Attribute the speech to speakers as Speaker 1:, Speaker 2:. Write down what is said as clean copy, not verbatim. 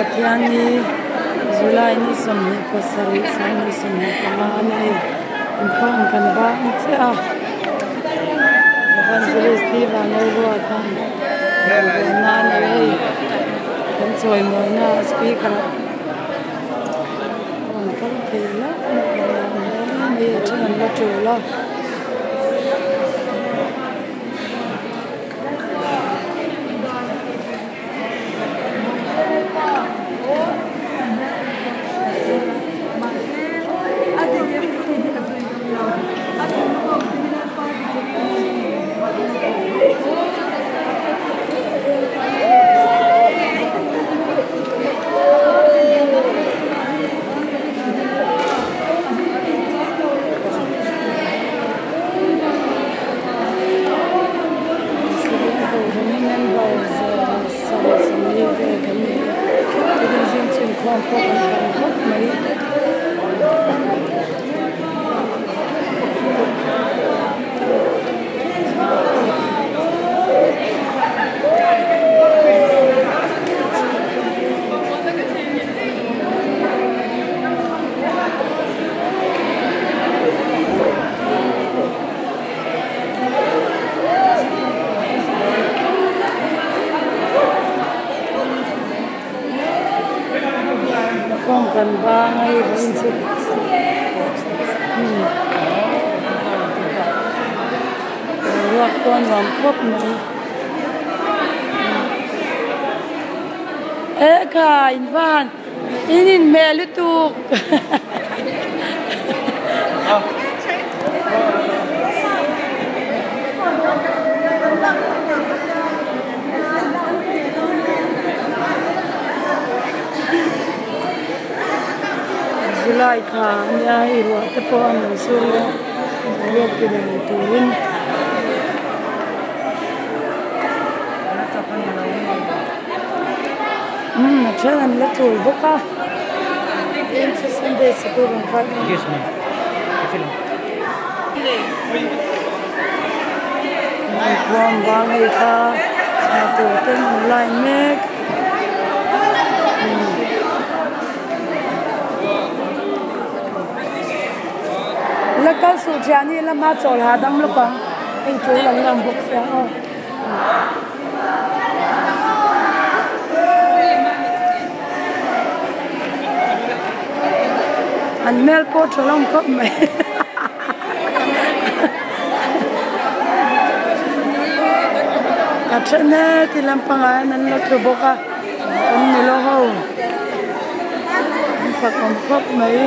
Speaker 1: Pathianni July ni 27 25 a ni inkhawm kan bang chiah a Evangelist hi Vanlalruata rawngbawlna a ni hei kan chawimawina speaker ah a rawn kal thei hlauh mai a then an la tul a. Inkhawm pawh an tam khawp mai. Inkhawm kan bang a hei vawiin chu hmm boruak pawh a nuam khawp mai e khai in van in inhmeh lutuk. July thla a nia hei ruah te pawh a lo sur leh boruak ti dai turin. Umm a then an la tul bawk a tin chu Sunday sikul rawn kai Inkhawm bang hei kha hna tur ten an line mek la kal suh thian hi lama chawl hahdam lawk ang hei tul an la awm bawk sia aw. An hmel pawh tha hlawm khawp mai a then e ti lampangah hian an la tlu bawk a an nula ho an fak awm khawp mai.